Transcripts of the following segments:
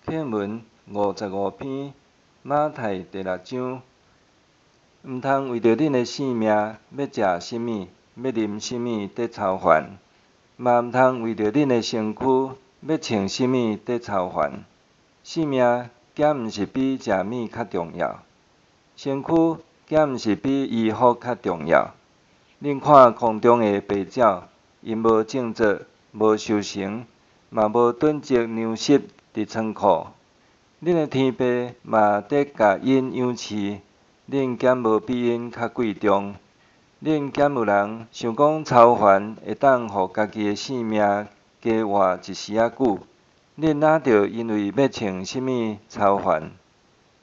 課文55篇，馬太第六章。毋通為著恁的性命欲食啥物，欲啉啥物佇操煩，嘛毋通為著恁的身軀欲穿啥物佇操煩。性命敢毋是比食物較重要？身軀敢毋是比衣服較重要？恁看空中的飛鳥，𪜶無種植，無收成，嘛無囤積糧食佇倉庫。恁的天父嘛佇共𪜶養飼，恁敢無比𪜶較貴重？恁敢有人想講操煩會當予家己的性命加活一時仔久？恁哪著因為欲穿啥物操煩？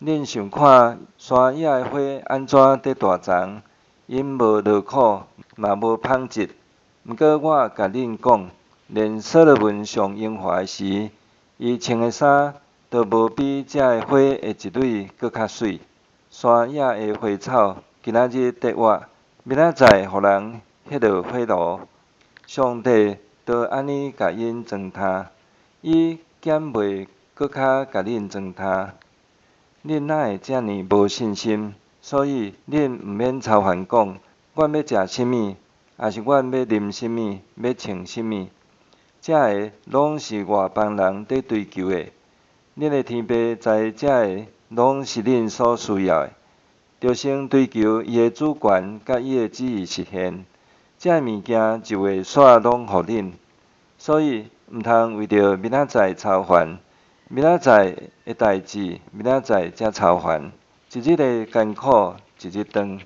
恁想看山野的花按怎佇大叢，𪜶無勞苦，嘛無紡織。毋過我共恁講，連所羅門上榮華的時，伊穿的衫都無比這个花的一蕊閣較媠。山野的花草，今仔日佇活，明仔載予人彼落火爐。上帝都按呢共𪜶裝呾，伊敢袂閣較共恁裝呾？恁哪會遮爾無信心？所以恁毋免操煩講，阮欲食啥物，抑是阮欲啉啥物，欲穿啥物？這个攏是外邦人佇追求的。恁的天父知這个攏是恁所需要的。著先追求伊的主權佮伊的旨意實現，這个物件就會煞攏予恁。所以毋通為著明仔載操煩，明仔載的代誌，明仔載才操煩。一日的艱苦，一日當。